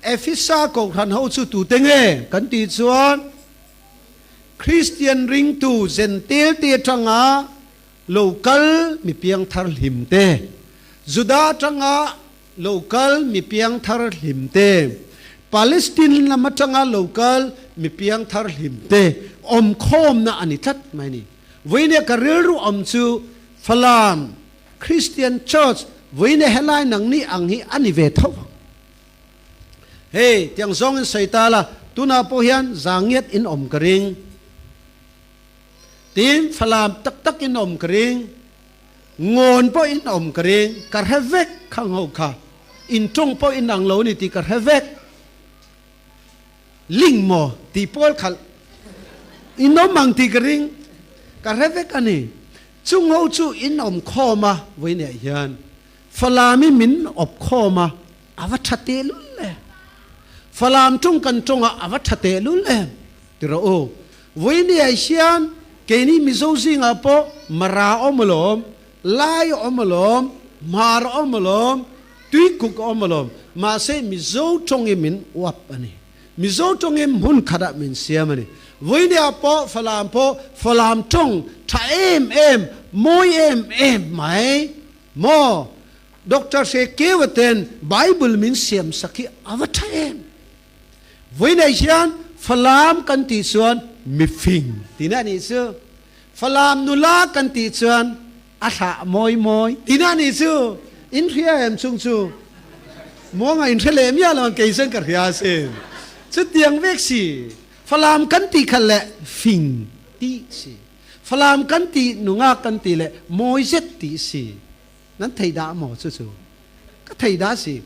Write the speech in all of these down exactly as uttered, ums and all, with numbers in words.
Efesa kohhran ho chu tute nge kan ti chuan, Kristian ringtu Jentail te atanga lo kal mi piangthar hlim te, Juda atanga lo kal mi piangthar hlim te, Palestine lam atanga lo kal mi piangthar hlim te awmkhawmna a ni tlat mai ni. Vawinia ka rilru awm chu Falam Christian Church vawinia helai nangni ang hi a ni ve tho. Hei, tiang zawngin sawi ta la, tuna pawh hian Zangiat in awm ka ring. Tin, Falam tak tak in awm ka ring. Ngawn pawh in awm ka ring. Ka hre vek khang ho kha. In ṭawng pawh in ang lo ni tih ka hre vek. Ling maw? Tih pawl khalh. In awm ang tih ka ring. Ka hre vek a ni. Chung ho chu in awm khawm a, vawinia hian Falami min awp khawm a, a va ṭha teh lul em. Falam ṭawng kan ṭawng a, a va ṭha teh lul em. Ti rawh u. Vawinia hian keini Mizo zingah pawh Mara awm alawm, Lai awm alawm, Hmar awm alawm, Tuikuk awm alawm. Mahse, Mizo ṭawng hi min uap a ni. Mizo ṭawng hi hmun khatah min siam a ni. Vawinia pawh Falam pawh, Falam ṭawng ṭha em em, mawi em em mai. Maw? Doctor Hrekeuva ten Bible min siamsak hi a va ṭha em. Vawinia hian Falam kan tih chuan mi fing tihna a nih chu. Falam nula kan tih chuan a hlah mawi mawi tihna a nih chu. In hria em chung chu? Muanga in hre leh miah lo ang, kei chuan ka hria si. Chutiang vek si. Falam kan tih khalh leh fing tih si. Falam kan tih nunga kan tih leh mawi zet tih si. Nan thei dah maw chu chu? Ka thei dah si.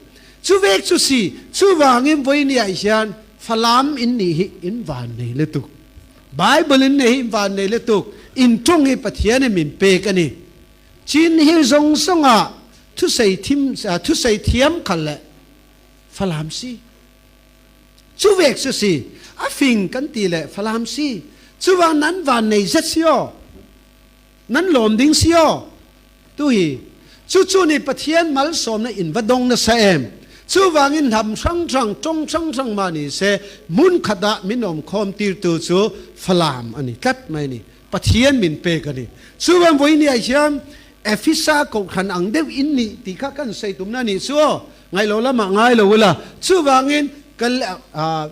Chu vek chu si. Chuvangin vawinia hian Falam in nih hi in vannei lutuk. Bible in nih hi in vannei lutuk. In ṭawng hi Pathian in min pek a ni. Chin Hill zawng zawnga thusei thim, ah, thusei thiam khalh leh Falam si. Chu vek chu si. A fing kan tih leh Falam si. Chuvang nan vannei zet si aw. Nan lawm ding si aw. Tu hi. Chu chu ni Pathian malsawmna in va dawng nasa em. Chuvangin hnam hrang hrang, ṭawng hrang hrang mah ni se, hmun khatah min awm khawm tirtu chu Falam a ni tlat mai ni. Pathian min pek a ni. Chuvang vawinia hian Efesa kohhran ang deuh in nih tih kha kan sawi tumna nih chu aw. Ngaih lo lamah ngai lo ula. Chuvangin kal-, ah,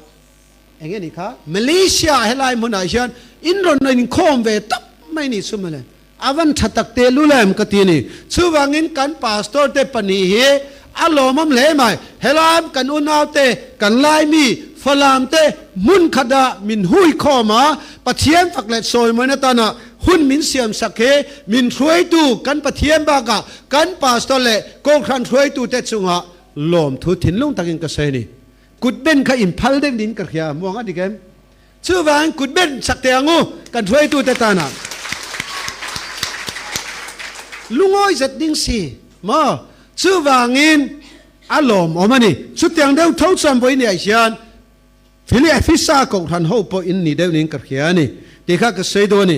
eng nge ni kha? Malaysia helai hmunah hian in rawn inkhawm ve tawp mai ni chu mawle. A van ṭha tak teh lul em ka ti ni. Chuvangin kan pastor te pahnih hi a lawmawm hle mai. Helai kan unaute, kan Laimi, Falamte hmun khatah min hui khawm a, Pathian fak leh sawimawina tana hun min siamsak hi min hruaitu kan Pathian bakah kan pastor leh kohhran hruaitute chungah lawmthu thinlung takin ka sawi ni. Kutben kha inphal deuh niin ka hria, muang a dik em? Chuvangin kutben sak teh ang u, kan hruaitute tana. Lungawi zet ding si maw? Chuvangin a lawmawm a ni. Chutiang deuh tho chuan vawinia hian Fili-, Efesa kohhran ho pawh in ni deuh niin ka hria a ni tih kha ka sawi dawn a ni.